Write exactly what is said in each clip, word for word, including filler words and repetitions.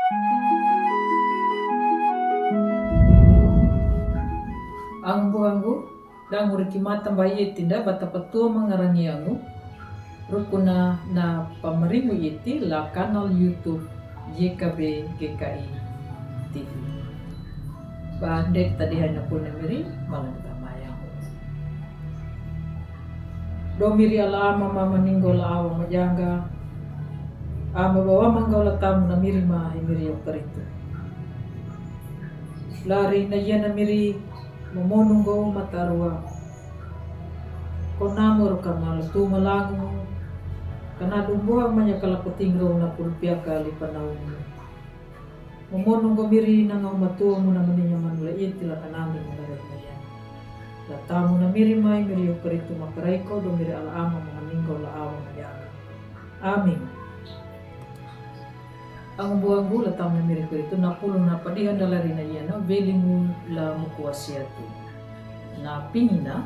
Angbu angbu, dangu riki mata mbai eti nda bata patua mangarangi angu. Rukuna na pamaringu eti la kanal YouTube Y K B G K I T V. Ba ndet tadi hai na puna miri malam tamaya. Do miri ala ama ma maninggo la awa majanga. Ama bawa manggo la tamu na miri ma hai miri yo karitu. Lari na iya na miri mamonunggo matarua. Ko namur kana la tu malangu. Kana dumbo amanya kala petingro na pulpia kali panau. Mamonunggo miri na ngau matua muna maninya manula iti la kanami muna rehmaya. La tamu na miri mai miri yo karitu makaraiko do miri ala ama maninggo la awa majanga. Amin. Angbu angbu la tamu na miri karitu na pulu na padihan dalari na iya na velingu la mukuasiatu. Na pingina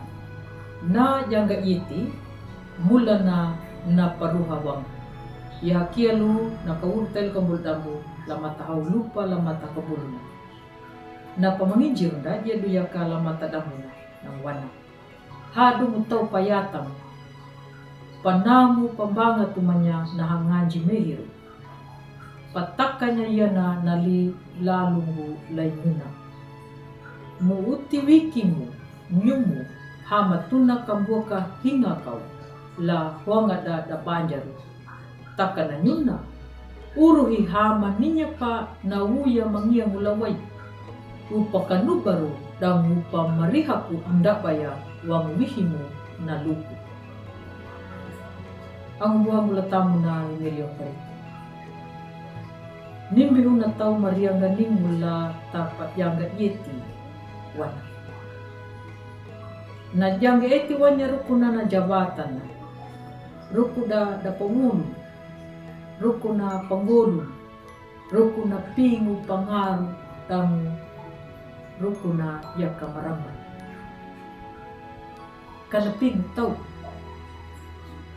na janga iti mula na na paruha wang. Ya kialu na kaurtel kambul dambu la mata hau lupa la mata kabuluna. Na pamanginjir nda dia duyaka la mata dambuna na wana. Hadu mutau payatang. Panamu pambanga tumanya na hanganji mehiru. Patakanya yana nali lalungu lainuna. Mu uti wikimu nyumu hama tuna kambuaka hinga kau la huanga da da banjaru. Takana nyuna uruhi hama ninya pa na uya mangia ngulawai. Upa kanubaru da ngupa marihaku ndabaya wang wihimu na luku. Angbu angbu la tamu na miri yo karitu. Nimbi huna tau marianga ningu la tapa janga eti wana. Na janga eti wanya rukuna na jabatana. Ruku da da pangulu. Rukuna pangulu. Rukuna pingu pangaru tamu. Rukuna yaka maramba. Kana pingu tau.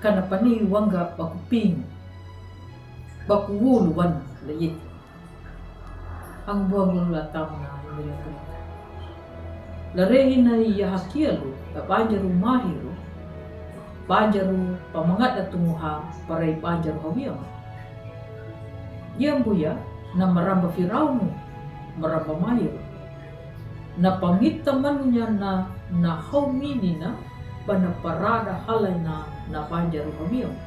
Kana pani wanga baku pingu. Baku wulu wana la yeti. Angbu angbu la tamu na miri yo karitu. La rehina iya hakialu la banjaru mahiru. Banjaru pamangada tunguha parai banjaru hawiang. Yambuya na maramba Firaunu maramba mahiru. Na pangita manunya na na hau minina bana parada halaina na banjaru hawiang.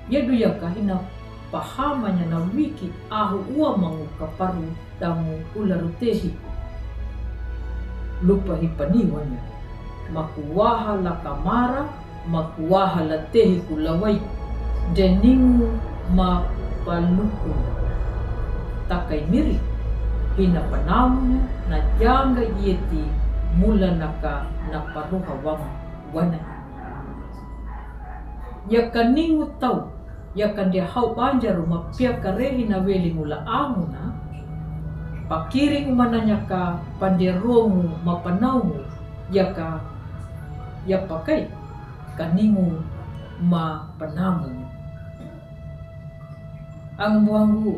Yadu yaka hina pahamanya na wiki ahu ua mangu kaparu damu ularu tehi. Lupa hipaniwanya. Makuwaha la kamara, makuwaha la tehi kulawai. Deningu ma paluku. Takai miri. Hina panamunya na janga yeti mula naka na paruha wama wana. Yaka ningu tau, yaka ndia hau banjaru mapia karehi na weli mula amuna, pakiringu mananyaka panderongu mapanaumu, yaka yapakai kaningu mapanamu. Angbu angbu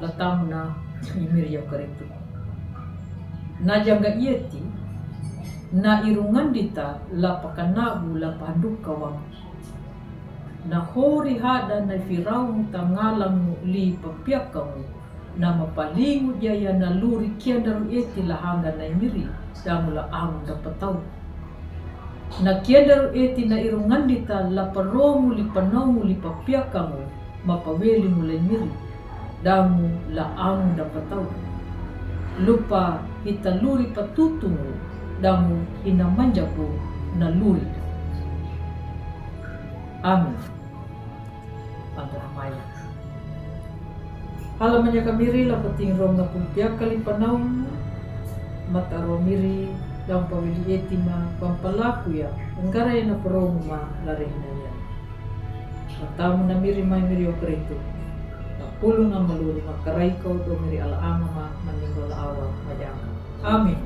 la tamu na miri yo karitu. Na janga yeti, na irungandita la pakanabu la paduka wang. Na hori hada na Firaunu tangalangu li papiakamu, na mapalingu jaya na luri kiandaru eti la hanga na miri, damu la amu dapatau. Na kiandaru eti na irungandita la parongu li panongu li papiakamu, mapaweli mulai miri, damu la amu dapatau. Lupa hita luri patutungu, damu hina manjaku na luri. Amin. Pantaramaya. Hala manyaka miri la pating rong na pumpiaka li panaum, mata ro miri, daun pawili etima, pampalaku ya, enggara ya na perong ma la rehina ya. Matamu na miri mai miri o keritu. Na pulu na maluri ma karai kau do miri ala ama ma maninggal awa majaka. Amin.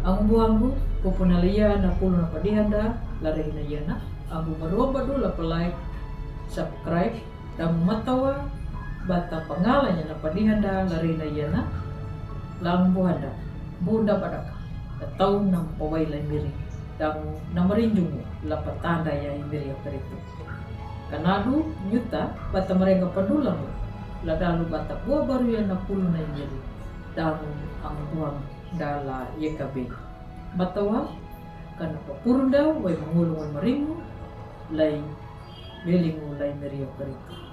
Angbu angbu, pupuna lia na pulu na padihanda, la rehina ya na. Angbu marua badu la palai, subscribe, dan matawa bata pangala nya na padihan da la rina yana, lang buhanda, bunda padaka, da tau nam pawai lai miri, dangu namarinjungu la patanda ya i miri akaritu. Kanadu nyuta bata marenga padulamu, la dalu bata bua baru ya na pulu na i miri, dangu ang buang da la yekabe. Matawa, kana papurunda, wai mangulu, wai maringu, lai melingu, lai miri akaritu.